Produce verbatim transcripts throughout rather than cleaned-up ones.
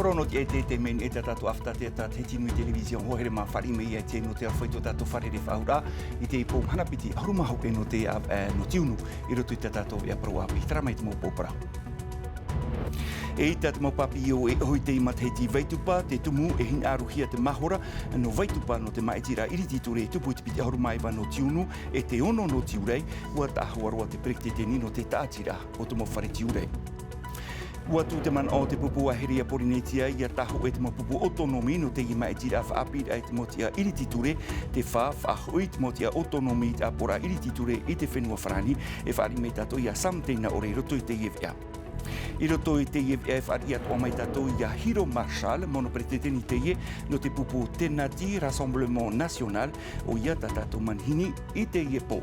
Rono te ete te meni e tā tātou afata te ata te hiti nui television hoa here mā fari mai ia te no te awhai tō tātou fare re whaura i te ipo mahana piti ahuru mā hoʻe no te av e no tiunu i roto i tā tātou e aparo api tara mai te mau pōpara. E ita te mau papio e ohi te i matahiti vaitupa te tumu e hina aruhia te mahora no vaitupa no te maʻitira iriti ture e tupu i te piti ahuru mā iva no tiunu e te ono no tiurai. Ua taʻahoa roa te peretiteni no te taʻatira o te mau fare tiurai. Ua tū te manaʻo o te pupu aheria porinetia ia taho e te mau pupu otonomi no te i maʻitira faʻapiʻiraʻa i te mau tiʻa iriti ture te fā faʻahoʻi te mau tiʻa otonomi i te aporaʻa iriti ture i te fenua farani. E faʻari mai tātou ia samteina ore i roto i te ievea i roto i te ievea e faʻari atoʻa mai tātou ia hiro marshal mono peretiteni teie no te pupu tenati rassemblement national. O ia tā tātou manihini i teie pō.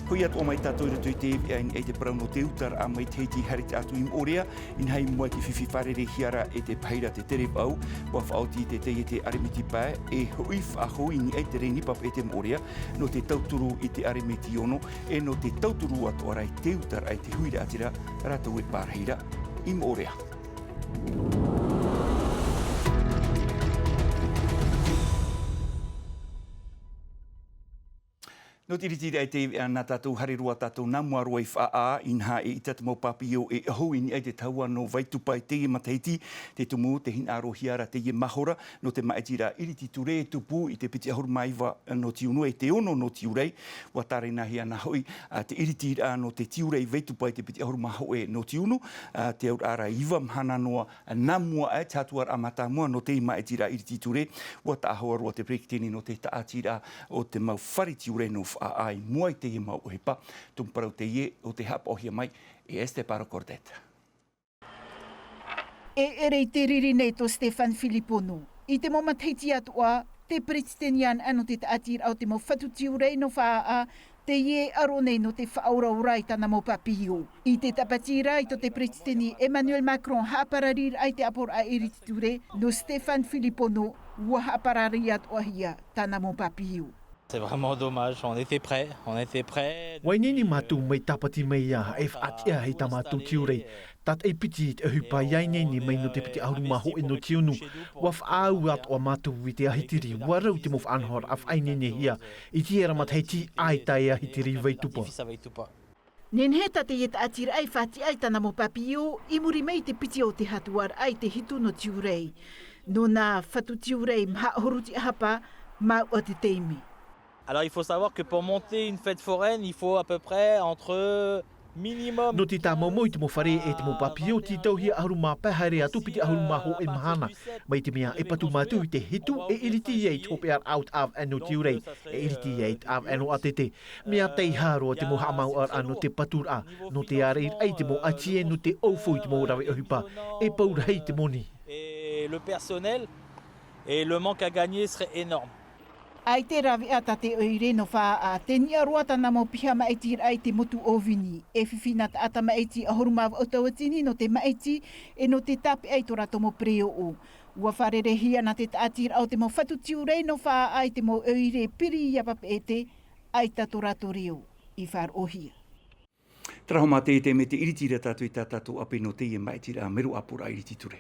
Hoʻi atoʻa mai tātou i roto i te ievea i nei te parau no te utaraʻa mai te heiti harita atu i moʻorea inaha i mua i te fifi fārerei hiara e te pahira te tere vau. Ua faʻaoti i te teie te aremiti pae e hoʻi faʻahou i nei te reni pape e te moʻorea no te tauturu i te aremiti ono e no te tauturu atoʻa ra i te utaraʻa i te huiraʻatira rātou e pārahira i moʻorea. No te iritiraʻa i te ievea nā tātou hare roa tātou nā mua roa i faʻaʻā inaha e ita te mau papio e ohu i nei te taua no vaitupa i teie matahiti te tumu te hina arohia ra teie mahora no te maʻitira iriti ture e tupu i te piti ahuru mā iva no tiunu e te ono no tiurai. Ua tārenahia ana hoʻi te iritiraʻa no te tiurai vaitupa i te piti ahuru mā hoʻe no tiunu te auraʻa ra iva mahana noa nā mua aʻe te hatuaraʻa mātāmua no te maʻitira iriti ture. Ua taʻahoa roa te peretiteni no te taʻatiraʻa o te mau fare tiurai no faʻaʻā i mua i teie mau ʻohipa. Tumu parau teie o te haʻapaʻohia mai e este paro cordet. E ʻere i te riri nei tō stefan filipono i te mau matahiti atoʻa te peretiteni ana no te taʻatiraʻa o te mau fatu tiurai no faʻaʻā teie e aro nei no te faʻaoraora i tāna mau papio. I te tāpati ra i tō te peretiteni emmanuel macron haʻaparariraʻa i te aporaʻa iriti ture no stefan filipono ua haʻaparari atoʻahia tāna mau papio. C'est vraiment dommage, on était prêts, on était prêts. Ua ineine mātou mai tāpati mai ia e faʻatiʻa hei tā mātou tiurai. Tātaʻi piti i te ʻohipa i ineine mai no te piti ahuru mā hoʻe no tiunu. Ua faʻaau atoʻa mātou i te ahitiri ua rau te mau faʻanahoraʻa faʻaineinehia i te era matahiti ʻaita e ahitiri vaitupa. Nehenehe tā teie taʻatiraʻa i faʻatiʻa i tāna mau papio i muri mai i te piti o te hatuaraʻa i te hitu no tiurai. No nā fatu tiurai maha ʻahuru tiʻahapa mā ua te taime. Alors il faut savoir que pour monter une fête foraine il faut à peu près entre minimum. No te tāmaumau i te mau fare e te mau papio tītauhia ʻahuru mā pae haere atu piti ʻahuru mā hoʻe mahana. Mai te mea e patu mātou i te hitu e iriti ia i te hopeʻaraʻa o te ʻāvaʻe no tiurai e iriti ia i te ʻāvaʻe no ʻātete. Mea tei hāroa te mau haʻamāuʻaraʻa no te paturaʻa no te ārairaʻa i te mau ʻati e no te ʻaufau i te mau rave ʻohipa e pau rahi te moni. Et le personnel et le manque à gagner serait énorme. ʻAi te raveʻa tā te ʻoire no faʻaʻā te niʻa roa tāna mau piha maʻitiraʻa i te motu o vini e fifi nā taʻata maʻiti ʻahuru mā vaʻu tauatini no te maʻiti e no te tāpeʻa i tō rātou mau pereoʻo. Ua fārereihia nā te taʻatiraʻa o te mau fatu tiurai no faʻaʻā i te mau ʻoire piri ia papeʻete ʻaita tō rātou reo i faʻaroʻohia. Taraho mā te ete me te iriti ra tātou i tā tātou ʻape no teie maʻitiraʻa mero ʻāporaʻa iriti ture.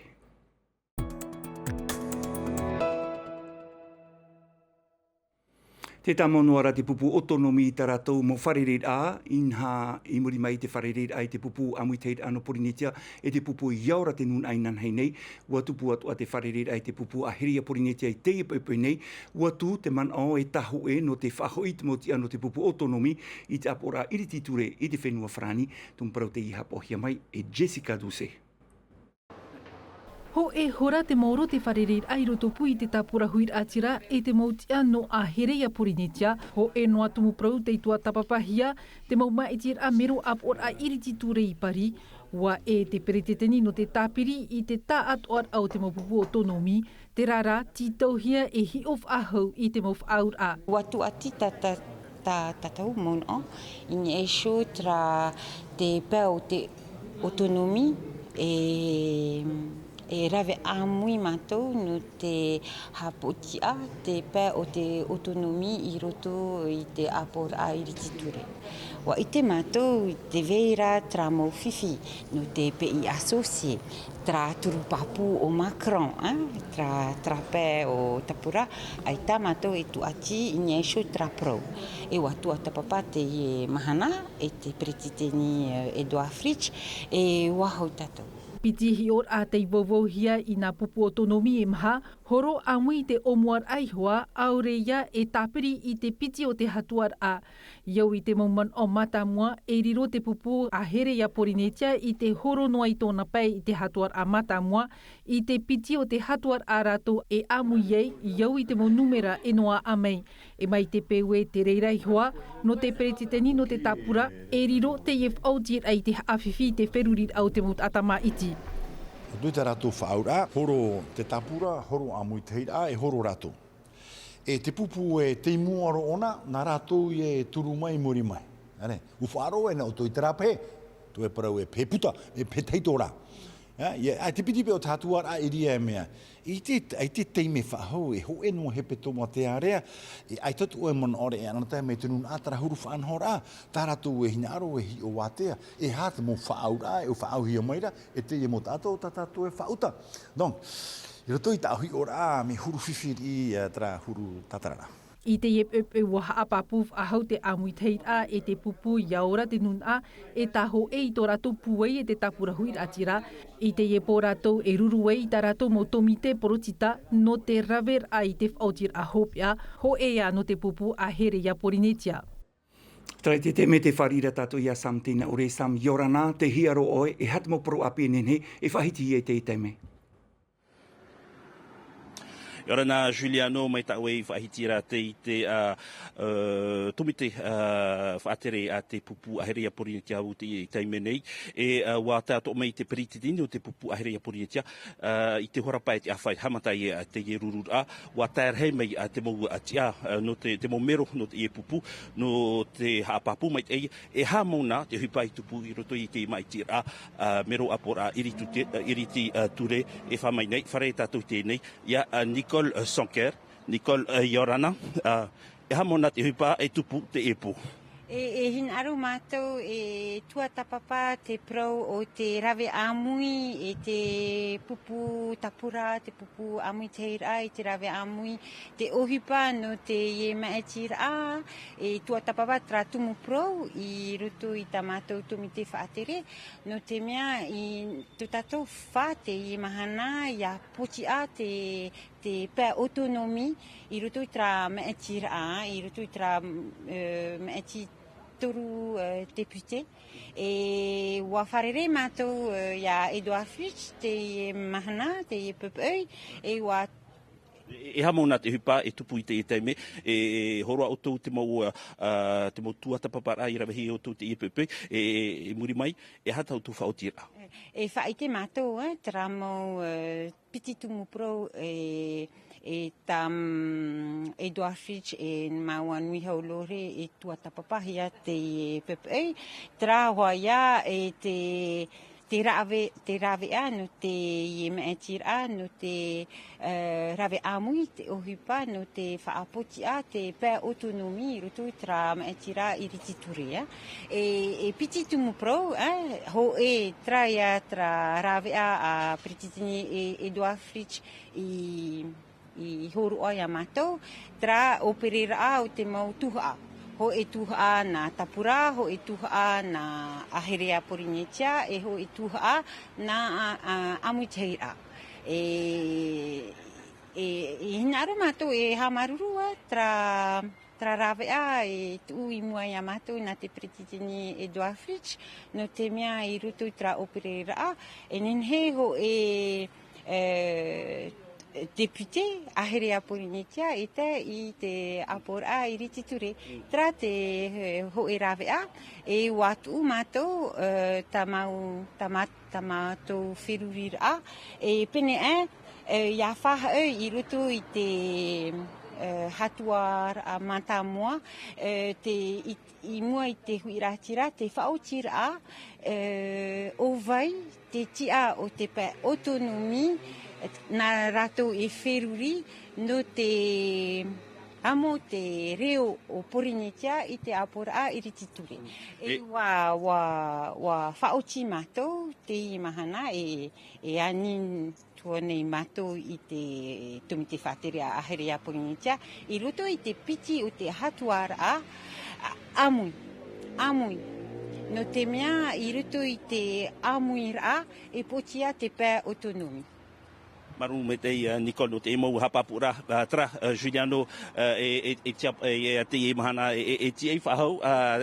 Te tāmau noa ra te pupu otonomi i tā rātou mau fārereiraʻa inaha i muri mai i te fārereiraʻa i te pupu ʻāmuitahiraʻa no porinetia e te pupu i ao ra te nūnaʻa inanahi nei. Ua tupu atoʻa te fārereiraʻa i te pupu aheria porinetia i teie poipoi nei. Ua tū te manaʻo e tahoʻe no te faʻahoʻi i te mau tiʻa no te pupu otonomi i te ʻāpoʻoraʻa iriti ture i te fenua farani. Tumu parau teie haʻapaʻohia mai e jessica duce. Hoʻe hora te maoro te fārereiraʻa i roto pū i te tāpura huiraʻatira e te mau tiʻa no aheria porinetia. Hoʻe noa tumu parau tei tuatāpapahia te mau maʻitiraʻa mero ʻāpoʻoraʻa iriti ture i pari. Ua ʻē te peretiteni no te tāpiri i te taʻatoʻaraʻa o te mau pupu otonomi. Terā rā tītauhia e hiʻo faʻahou i te mau faʻaauraʻa. Ua tuʻati tā tātou mau noʻo i niʻa iho terā te pae o te otonomi e rave ʻāmui mātou no te hāpoʻotiʻa te pae o te otonomi i roto i te ʻāpoʻoraʻa iriti ture. ʻUa ʻite mātou i te vai ra terā mau fifi nō te pays associé, terā turu pāpū o Macron, ā, terā, terā pae o Tapura, ʻaita mātou e tūʻati i niʻa iho i terā parau. E ʻua tuatāpapa teie mahana e te peretiteni, ē, Édouard Fritch, e ʻua hau tātou. Piti hiʻoraʻa tei vauvauhia i nā pupu autonomie e maha, horo ʻāmui i te ʻōmuaraʻa iho ā, ʻaore ia e tāpiri i te piti o te hatuaraʻa. I au i te mau manaʻo mātāmua, e riro te pupu a Here ia Porinetia i te horo noa i tōna pae i te hatuaraʻa mātāmua, i te piti o te hatuaraʻa rātou e ʻāmui ai, i au i te mau nūmera e noaʻa mai. E mai te peu ē te reira iho ā, nō te peretiteni nō te tāpura, e riro teie faʻaotiraʻa i te haʻafifi i te feruriraʻa o te mau taʻata māʻiti. Nō te rātou faʻaauraʻa, horo te tāpura, horo ʻāmuitahiraʻa, e horo rātou. E te pupu e tei mua roa ʻōna, nā rātou ia e turu mai i muri mai. ʻĀ, ʻua faʻaroʻo e nā ʻoutou i terā pehe, tō e parau e pehe puta, e pehe tahito rā. ʻĀ, ia, ʻa te piti pae o te hatuaraʻa i reira e mea. I te, i te taime faʻahou, e hōʻē noa hepetoma te ārea, e ʻaita atoʻa e manaʻo ra e ʻanaʻanatae mai te nūnaʻa terā huru faʻanahoraʻa, tā rātou e hinaʻaro e hiʻo vātea, e aha te mau faʻaauraʻa, e faʻaauhia mai ra, e teie mau taʻata o tā tātou e faʻauta. Donc, i roto i tāʻu hiʻoraʻa, mea huru fifi riʻi, ā, terā huru tātararaʻa. I teie poʻipoʻi ʻua haʻapāpū faʻahou te ʻāmuitahiraʻa e te pupu ia ora te nūnaʻa, e tā hōʻē i tō rātou pūai e te tāpura huiraʻatira. I teie pō rātou e ruru ai i tā rātou mau tōmite porotita nō te raveraʻa i te faʻaotiraʻa hopeʻa, hōʻē ā nō te pupu a Here ia Porinetia. Terā te taime tē fārerei ra tātou ia Sam Teinaʻore. Sam, ʻia ora na, tē hiʻo ra ʻoe, e aha te mau parau ʻāpī e nehenehe e faʻahiti ai i teie taime? ʻIa ora na Juliano, mai tā ʻoe i faʻahiti ra tei te, ā, ā, tōmite, ā, faʻatere a te pupu a Here ia Porinetia i teie taime nei. E, ā, ʻua tae atoʻa mai te peretiteni o te pupu a Here ia Porinetia, ā, i te hora pae e te ʻāfa i haʻamata ai teie rururaʻa, ʻua tae rahi mai, ā, te mau, ā, tiʻa, ā, nō te, te mau mero nō teie pupu, nō te haʻapāpū mai teie, e aha mau na te ʻohipa i tupu i roto i te māʻitiraʻa, ā, mero ʻāpoʻoraʻa iriti te, ā, iriti, ā, ture e fā mai nei, fārerei tātou i teie nei, ia, ā, Nicole, ā, Sanquer. Nicole, ā, ʻia ora na, ā, e aha mau na te ʻohipa e tupu i teie pō? E, e hinaʻaro mātou e tuatāpapa te parau o te rave ʻāmui, e te pupu tāpura, te pupu ʻāmuitahiraʻa, i te rave ʻāmui, te ʻohipa nō teie māʻitiraʻa, e tuatāpapa terā tumu parau i roto i tā mātou tōmite faʻatere, nō te mea i tō tātou fā teie mahana, ʻia pōtiʻa te, te pae autonomie i roto i terā māʻitiraʻa, i roto i terā, ā, māʻiti toru, ā, député. E ʻua fārerei mātou, ā, ia Édouard Fritch teie mahana, teie poʻipoʻi, e ʻua E, e aha mau na te ʻohipa e tupu i teie taime, e, e hōroʻa ʻoutou te mau, ā, ā, te mau tuatāpaparaʻa i ravehia e ʻoutou i teie poʻipoʻi, e, e, i muri mai, e aha tā ʻoutou faʻaotiraʻa? E faʻaʻite mātou, ā, terā mau, ā, piti tumu parau, e, e tā, mm, Édouard Fritch e Maua Nui Hau Lore e tuatāpapahia teie poʻipoʻi, terā hoʻi ïa, e te, te rave, te raveʻa nō teie māʻitiraʻa, nō te, ā, rave ʻāmui, te ʻohipa nō te faʻapotiʻa te pae autonomie i roto i terā māʻitiraʻa iriti ture, ā. E, e piti tumu parau, ā, hōʻē terā ïa terā raveʻa a Peretiteni e, Édouard Fritch i, i hōroʻa ia mātou, terā ʻōpereraʻa o te mau tuhaʻa. Hōʻē tuhaʻa nā Tapura, hōʻē tuhaʻa nā ʻĀherea Porinetia, e hōʻē tuhaʻa nā, ā, ā, ʻĀmuitahiraʻa. E, e, e hinaʻaro mātou e haʻamāuruuru, ā, terā, terā raveʻa e tuʻu i mua ia mātou nā te Peretiteni Édouard Fritch, nō te mea i roto i terā ʻōpereraʻa, e nehenehe hōʻē, ā, député ʻĀherea Porinetia e tae i te ʻāpoʻoraʻa iriti ture. Terā te, ā, hōʻē raveʻa, e ʻua tuʻu mātou, ā, tā mau, tā mā-, tā mātou feruriraʻa, e pēneiaʻe, ā, ʻia faʻahoʻi i roto i te, ā, hatuaraʻa mātāmua, ā, te, i, i mua i te huiraʻatira, te faʻaotiraʻa, ā, ʻo vai te tiʻa o te pae autonomie, nā rātou e feruri, nō te, ʻAmo te reo o Pōrīnetia i te ʻāpoʻoraʻa iriti ture. E ʻua, ʻua, ʻua faʻaoti mātou teie mahana e, e ani atu nei mātou i te tōmite faʻatere a ʻAhere a Pōrīnetia, i roto i te piti o te hatuaraʻa, ʻāmui, ʻāmui. Nō te mea i roto i te ʻāmuiraʻa, e pōtia te pae autonomie. Māuruuru maitaʻi, Nicole, nō te mau haʻapāpūraʻa, terā, Juliano, e, e, e, e, teie mahana, e, e, e tiʻa faʻahou,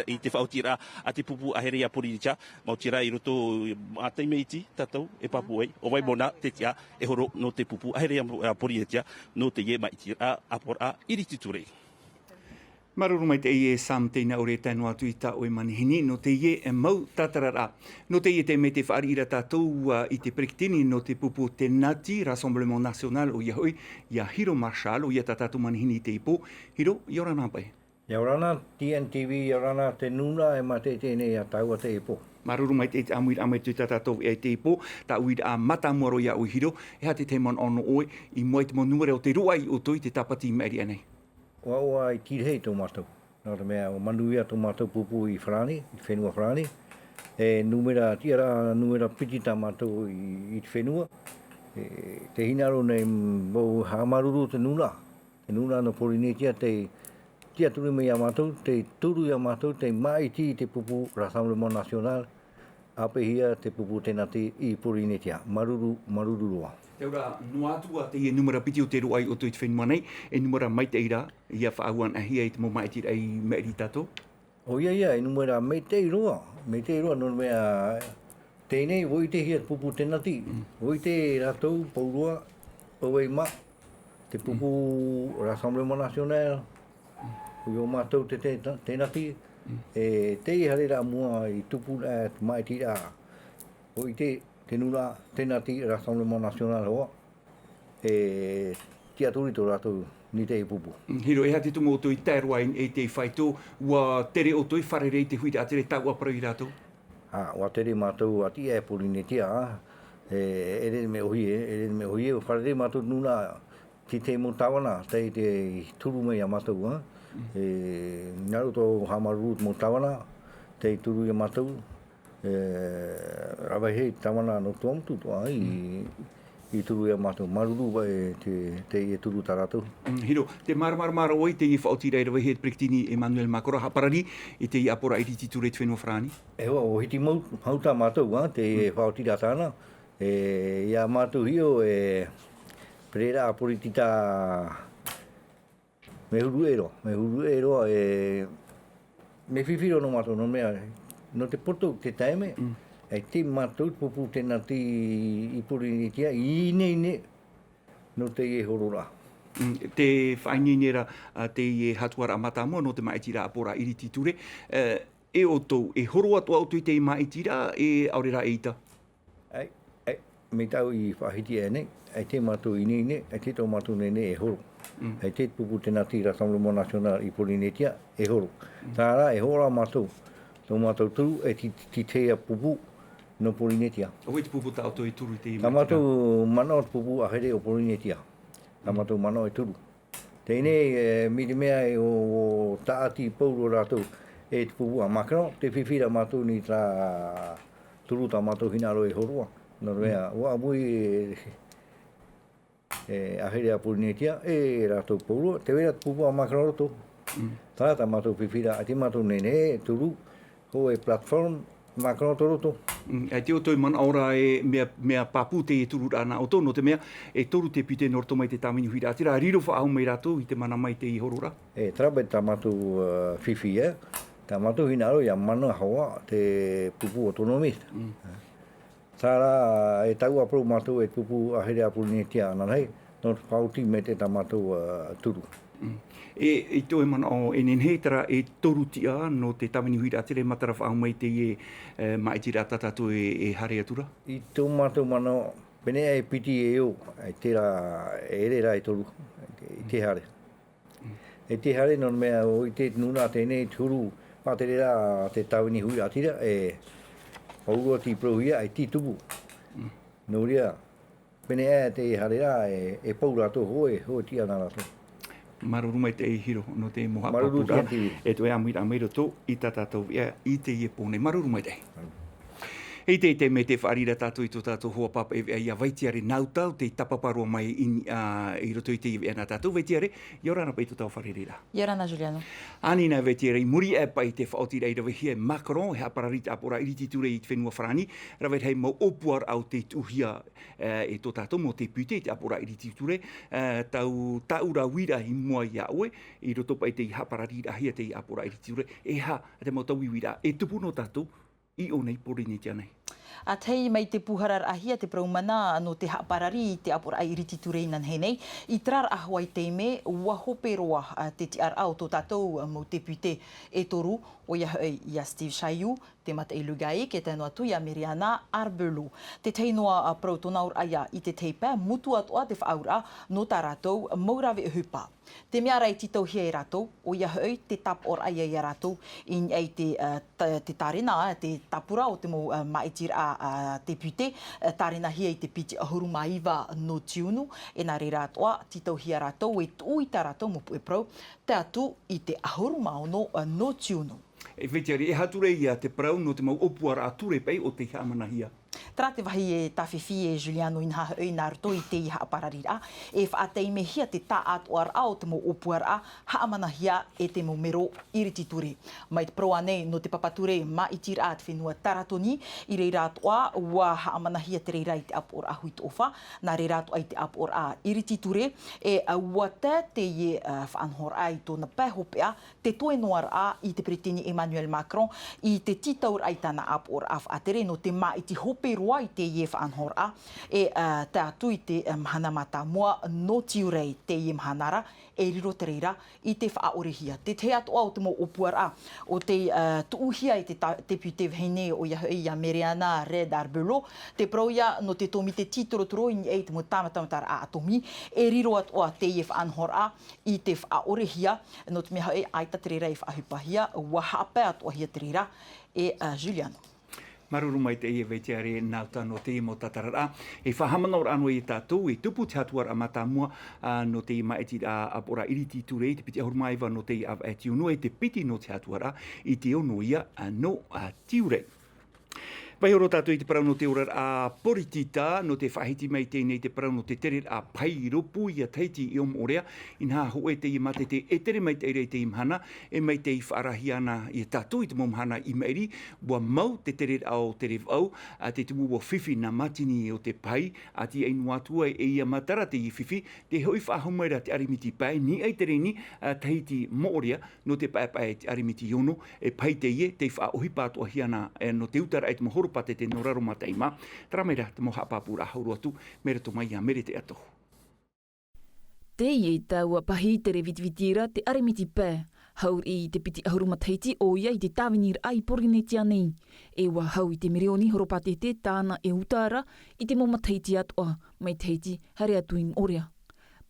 i te faʻaotiraʻa a te pupu ʻAhere a Pōrīnetia, maoti rā i roto, a te mea iti, tātou, e pāpū ai, ʻo vai mōna, te tiʻa, e horo nō te pupu ʻAhere a Pōrīnetia, nō teie maʻitiraʻa, ʻāpoʻoraʻa iriti ture. Māuruuru maitaʻi e Sam, teie ʻore e tae noa atu i tā ʻoe manihini, nō teie mau tātararaʻa. Nō teie taime tē fāriʻi ra tātou, ā, i te peretiteni nō te pupu Tenati, Rassemblement National, ʻoia hoʻi, ʻia Hiro Marshall, ʻoia tā tātou manihini i teie pō. Hiro, ʻia ora na paʻi. ʻIa ora na, T N T V, ʻia ora na te nūnaʻa e mātaʻitaʻi nei ia tāua teie pō. Māuruuru maitaʻi te ʻāmuiraʻa mai i tā tātou veʻa i teie pō, tā ʻoe uiraʻa mātāmua roa iā ʻoe Hiro, e aha te tahi manaʻo nō ʻoe, i mua i te mau nūmera o tē roaʻa iā ʻoutou i te tāpati i maʻiri aʻe nei? ʻUa, ʻua iti rahi tō mātou. Nō te mea, ʻua manuia tō mātou pupu i Farāni, i te fenua Farāni. E nūmera, tiʻa ra, nūmera piti tā mātou i, i te fenua. E, tē hinaʻaro nei, m-, vau haʻamāuruuru te nūnaʻa. Te nūnaʻa nō Pōrīnetia, tē tiʻaturi mai iā mātou, tē turu iā mātou, tē māʻiti i te pupu Rassemblement National, ʻāpeʻehia te pupu Tenati i Pōrīnetia. Māuruuru, māuruuru roa. Te ora, noa atu ā teie nūmera piti o tē roaʻa iā ʻoutou i te fenua nei, e nūmera maitaʻi ra, ʻia faʻaau anaʻe hia i te mau māʻitiraʻa i maʻiri iā tātou. ʻOia, ʻoia, e nūmera maitaʻi roa, maitaʻi roa, nō te mea, teie nei, ʻua ʻitehia te pupu Tenati, Mm. ʻua ʻite rātou, pauroa, ʻo vai mā, te pupu Mm. Rassemblement National, Mm. ʻoia ʻo mātou te, te, Tenati, Mm. e, teie haereraʻa mua i tupu, e, te māʻitiraʻa, ʻua ʻite, te nūnaʻa, Tenati, Rassemblement National hoʻi, e tiʻaturi tō rātou nei teie pupu. Mm, Hiro, e aha te tumu ʻoutou i tae roa ai i teie faito, ʻua tere ʻoutou i fārerei i te huiraʻatira e taʻua parau iā rātou? Ā, ʻua tere mātou ʻati aʻe Pōrīnetia, ā, e, ʻeʻere mea ʻōhie, ʻeʻere mea ʻōhie, ʻua fārerei mātou nūnaʻa, te, te mau tāvana, tei te turu mai iā mātou, ā. Mm. E, nā roto haʻamāuruuru te mau tāvana, tei turu iā mātou, e, rave rahi tāvana nō Tuamotu atoʻa i, Mm. i turu iā mātou. Māuruuru ʻoe te, te, e turu tā rātou. Mm, Hiro, tē māramarama ra ʻoe i teie faʻaotiraʻa i rave rahi e te peretiteni Emmanuel Macron, haʻaparari i teie ʻāpoʻoraʻa iriti ture i te fenua Farāni? E hoa, ʻua hiti mau, mau tā mātou, ā, te Mm. faʻaotiraʻa tāna. E, iā mātou hiʻo, e, pereʻiraʻa poritita mea huru ʻē roa, mea huru ʻē roa, e, mea fifi roa nō mātou, nō te mea, nō te poto te taime, Mm. e te mātou pupu Tenati i Pōrīnetia, i ineine nō teie hororaʻa. Mm, tē faʻaineine ra, ā, teie hatuaraʻa mātāmua nō te māʻitiraʻa ʻāpoʻoraʻa iriti ture, e, e ʻoutou, e horo atoʻa ʻoutou i teie māʻitiraʻa, e ʻaore rā e ʻita? ʻAe, ʻae, mai tāʻu i faʻahiti aʻe nei, ʻaita mātou i ineine, ʻaita tō mātou nehenehe e horo. Mm. ʻAita te pupu Tenati Rassemblement National i Pōrīnetia, e horo. Mm. Terā rā, e horo ā mātou, tō mātou turu, e te, te, te tahi pupu nō Pōrīnetia. ʻO vai te pupu tā ʻoutou e turu i teie māʻitiraʻa? Tā mātou manaʻo te pupu ʻAhere o Pōrīnetia. Tā Mm. mātou manaʻo e turu. Teie nei, e, mai te mea e ʻo, ʻo tāʻati pauroa rātou e te pupu a Macron, tē fifi ra mātou nei terā turu tā mātou hinaʻaro e horo ā. Nō te mea, Mm. ʻua ʻāmui e, e ʻAhere a Pōrīnetia, e rātou pauroa, tē vai ra te pupu a Macron roto. Mm. Terā tā mātou fifi ra, ʻaita mātou nehenehe e turu, hōʻē plateforme, Macron tō roto. Mm, ʻaita ʻoutou e manaʻo ra e mea, mea pāpū teie tururaʻa nā ʻoutou, nō te mea, e toru te pītē nō roto mai te tāvini huiraʻatira, riro faʻahou mai rātou i te mana mai i teie hororaʻa. E, terā paʻi tā mātou, ā, fifi, ē. Tā mātou hinaʻaro ʻia mana hoʻi te pupu autonomiste. Mm. Terā rā, e taʻua parau mātou e te pupu ʻAhere a Pōrīnetia ananahi, nō te faʻaoti maitaʻi tā mātou, ā, turu. Mm. E, i tō ʻoe manaʻo e nehenehe terā e toru tiʻa nō te tāvini huiraʻatira e matara faʻahou mai i teie, e, māʻitiraʻa tā tātou e, e haere atu ra? I tō mātou manaʻo, pēnei e piti e ʻō, ʻaita rā, e ʻere rā e toru, i te haere. Mm. E te haere nō te mea ʻua ʻite te nūnaʻa teie nei te huru, faʻatereraʻa te tāvini huiraʻatira, e, ʻua ʻite parauhia, ʻaita i tupu. Mm. Nō reira, pēnei aʻe te haere ra, e, e pau rātou hōʻē, hōʻē tiʻa nā rātou. Māuruuru maitaʻi Hiro nō te mau haʻapāpūraʻa. E toe ʻāmuiraʻa mai roto i tā tātou veʻa i teie pō nei. Māuruuru maitaʻi. I teie taime tē fāriʻi ra tātou i tō tātou hoa pāpaʻi veʻa iā Vaitiare Nauta, tei tāpapa roa mai i, ā, i roto i teie veʻa nā tātou. Vaitiare, ʻia ora na paʻi i tō tāua fārereiraʻa. ʻIa ora na, Juliano. Anei na Vaitiare, i muri aʻe paʻi i te faʻaotiraʻa i ravehia e Macron, e haʻaparari te ʻāpoʻoraʻa iriti ture i te fenua Farāni, rave rahi mau ʻōpuaraʻa o tei tuʻuhia, ā, e tō tātou mau tēpite i te ʻāpoʻoraʻa iriti ture, ā, tau, tāʻu ra uiraʻa i mua iā ʻoe, i roto paʻi i te haʻaparariraʻahia te ʻāpoʻoraʻa iriti ture, e aha te mau tauiuiraʻa e tupu nō tātou i ʻō nei, Pōrīnetia nei. ʻA tahi, mai te pūhararaʻahia te parau mana nō te haʻaparari i te ʻāpoʻoraʻa iriti ture inanahi nei, i terā hoʻi taime, ʻua hope roa, ā, te tiʻaraʻa o tō tātou, ā, mau tēpite e toru, ʻoia hoʻi iā Steve Chailloux, te mataʻi Le GAIC, e tae noa atu iā Mariana Arbelot. Te tahi noa, ā, parau tōna auraʻa ia i te tahi pae, mutu atoʻa te faʻaauraʻa nō tā rātou mau rave ʻohipa. Te mea ra e tītauhia e rātou, ʻoia hoʻi te tāpaʻoraʻa ia iā rātou i niʻa i te, ā, ta-, te tārena, ā, te tāpura o te mau, ā, māʻitiraʻa, ā, tēpite, ā, tārenahia i te piti ʻahuru mā iva nō Tiunu, e nā reira atoʻa, tītauhia rātou e tuʻu i tā rātou mau puʻe parau, tae atu i te ʻahuru mā ono, ā, nō Tiunu. E Vaitiare, e aha atu ra ia te parau nō te mau ʻōpuaraʻa ture paʻi o tei haʻamanahia? Terā te vāhi e tāfifi e Juliano, inaha hoʻi nā roto i teie haʻaparariraʻa, e faʻataimehia te taʻatoʻaraʻa o te mau ʻōpuaraʻa haʻamanahia e te mau mero iriti ture. Mai te parau ānei nō te papa ture māʻitiraʻa a te fenua Taratoni, i reira atoʻa, ʻua haʻamanahia te reira i te ʻāpoʻoraʻa huitoʻofa, nā reira atoʻa i te ʻāpoʻoraʻa iriti ture, e, ā, ʻua tae teie, ā, faʻanahoraʻa i tōna pae hopeʻa, te toe noa ra i te Peretiteni Emmanuel Macron i te tītauraʻa i tāna ʻāpoʻoraʻa faʻatere nō te māʻiti hope roa i teie faʻanahoraʻa, e, ā, tae atu i te, ā, mahana mātāmua nō Tiurai, teie mahana ra, e riro te reira i te faʻaʻorehia. Te tahi atoʻa o te mau ʻōpuaraʻa o tei, ā, tuʻuhia e te ta-, tēpite vahine ʻoia hoʻi iā Mariana Reid Arbelot, te parau ia nō te tōmite tītorotoro i niʻa i te mau tāmatamataraʻa ʻātomi, e riro atoʻa teie faʻanahoraʻa i te faʻaʻorehia, nō te mea hoʻi, ʻaita te reira e faʻaʻohipahia, ʻua haʻapae atoʻahia te reira, e, ā, Juliano. Māuruuru maitaʻi e Vaitiare Nauta nō teie mau tātararaʻa. E faʻahaʻamanaʻoraʻa noa ia tātou, e tupu te hatuaraʻa mātāmua, ā, nō te māʻitiraʻa ʻāpoʻoraʻa iriti ture, te piti ʻahuru mā iva nō te ʻāvaʻe Tiunu, e te piti nō te hatuaraʻa, i te ono ia, ā, nō, ā, Tiurai. Vaiiho roa tātou i te parau nō te oraraʻa poritita, nō te faʻahiti mai teie nei te parau nō te tereraʻa pahi i rōpū iā Tahiti e ʻo Moʻorea, inaha hōʻē teie mātete e tere maitaʻi ra i teie mahana, e mai tei faʻaarahia ana ia tātou i te mau mahana i maʻiri, ʻua mau te tereraʻa o te revaʻau, ā, tē tumu ʻua fifi nā mātini o te pahi, ā, tīaʻi noa atu ai e ia matara teie fifi, tē hoʻi faʻahou mai ra te ʻārimiti pae, niʻa i te reni, ā, Tahiti Moʻorea, nō te paepae i te ʻārimiti ono, e pahi teie, tei faʻaʻohipa atoʻahia ana, e, nō te utaraʻa i te mau horopātete nō Raromataʻi mā, terā mai ra te mau haʻapāpūraʻa hau roa atu, mai roto mai iā Merete Atohu. Teie taua pahi tere vitiviti ra te ʻārimiti pae, hau riʻi i te piti ʻahuru matahiti ʻoia i te tāviniraʻa i Pōrīnetia nei. E ʻua hau i te mirioni horopātete tāna e uta ra i te mau matahiti atoʻa, mai Tahiti haere atu i Moʻorea.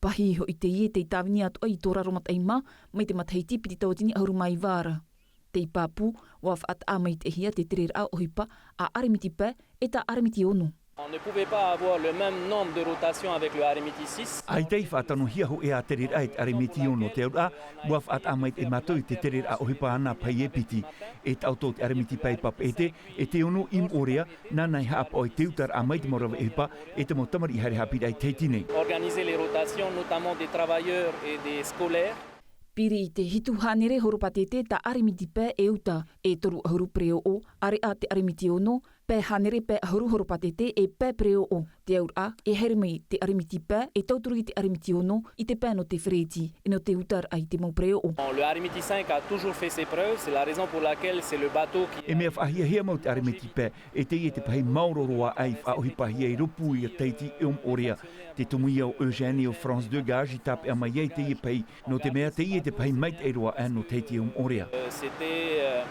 Pahi hoʻi teie tei tāvini atoʻa i tō Raromataʻi mā, mai te matahiti piti tauatini ʻahuru mā iva ra. Tei pāpū, ʻua faʻataʻa maitaʻihia te tereraʻa ʻohipa a ʻārimiti pae e tā ʻārimiti ono. On ne pouvait pas avoir le même nombre de rotations avec le ʻārimiti six. ʻAita i faʻatanohia hōʻē ā tereraʻa e te ʻārimiti ono, te auraʻa, ʻua faʻataʻa maitaʻi mātou i te tereraʻa ʻohipa a nā pahi e piti. E taʻoto te ʻārimiti pae i Papeʻete, e te ono i Moʻorea, nāna e haʻapaʻo i te utaraʻa mai te mau rave ʻohipa, e te mau tamariʻi haere haʻapiʻiraʻa i Tahiti nei. Organiser les rotations, notamment des travailleurs et des scolaires. Piri i te hitu hānere horopātete tā ʻārimiti pae e uta, e toru ʻahuru pereoʻo, ʻāreʻa te ʻārimiti ono, pae hānere pae ʻahuru horopātete e pae pereoʻo. Te auraʻa, e haere mai te ʻārimiti pae, e tauturu i te ʻārimiti ono, i te pae nō te fereti, e nō te utaraʻa i te mau pereoʻo. Le ʻārimiti cinq a toujours fait ses preuves, c'est la raison pour laquelle c'est le bateau qui... E mea faʻahiahia mau te ʻārimiti pae, e teie te pahi maoro roa ʻā i faʻaʻohipahia i rōpū iā Tahiti e ʻo Moʻorea. Te tumu ia ʻo Eugène ʻo France Dégage i tāpeʻa mai ai teie pahi, nō te mea teie te pahi maitaʻi roa ʻā nō Tahiti e ʻo Moʻorea. Euh, c'était, euh,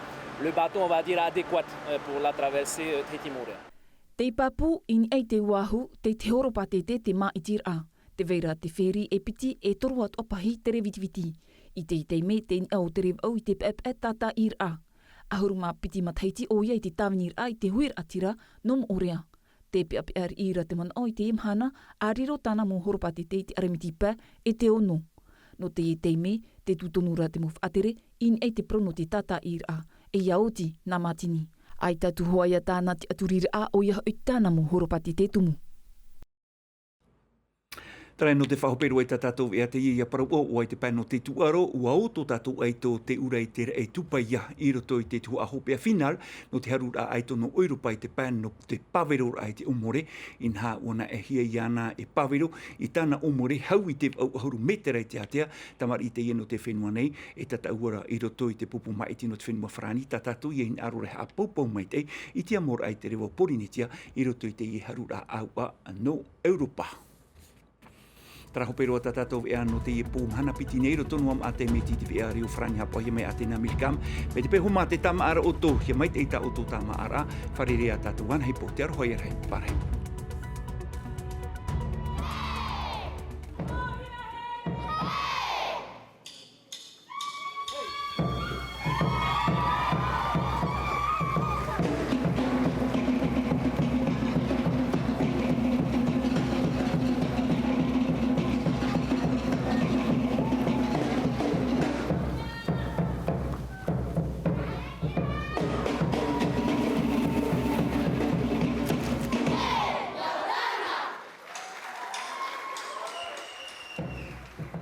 le bateau, on va dire, adéquat, euh, pour la traversée, euh, Tahiti-Moʻorea. Tei pāpū i niʻa i te uāhu, tei te horopātete te māʻitiraʻa. Tē vai ra te feri e piti e toru atoʻa pahi tere vitiviti. I teie taime, tei niʻa ʻo te revaʻau i te paepae tātaʻiraʻa. ʻAhuru mā piti matahiti ʻoia i te tāviniraʻa i te huiraʻatira nō Moʻorea. Tē peʻapeʻa riʻi ra te manaʻo i teie mahana, ʻa riro tāna mau horopātete i te ʻārimiti pae e te ono. Nō teie taime, te tū tonu ra te mau faʻatere i niʻa i te parau nō te tātaʻiraʻa. E ia oti nā mātini. ʻAita atu hoʻi ia tāna tiʻaturiraʻa, ʻoia hoʻi tāna mau horopati te tumu. Tārae nō te faʻahope roa i tā tātou veʻa teie ia parau ʻoaʻoa i te pae nō te tūʻaro, ʻua ō tō tātou ʻaito te ʻura i te raʻi tūpaia i roto i te tuhaʻa hopeʻa final nō te haruraʻa ʻaito nō ʻoiropa i te pae nō te pāveroraʻa i te ʻōmore. Inaha ʻua naʻehia iāna e pāvero i tāna ʻōmore hau i te vaʻu ʻahuru mētera i te ātea. Tamariʻi teie nō te fenua nei e tataʻu ra i roto i te pupu māʻiti nō te fenua farāni. Tā tātou ia hinaʻaro ra e haʻapaupau maitaʻi i te amoraʻa i te reva o porinetia i roto i teie haruraʻa ʻāuʻa nō ʻeuropa. Tārae hope roa tā tātou veʻa nō teie pō mahana piti nei roto noa mā te miti i te veʻa reo farāni haʻapaʻohia mai a tēnā milikam. Mai te pēhoma te tāmāʻaraʻa ʻoutou ia maitaʻi tā ʻoutou tāmāʻaraʻa. Fārerei ā tātou anahi pō te aroha ia rahi pārahi.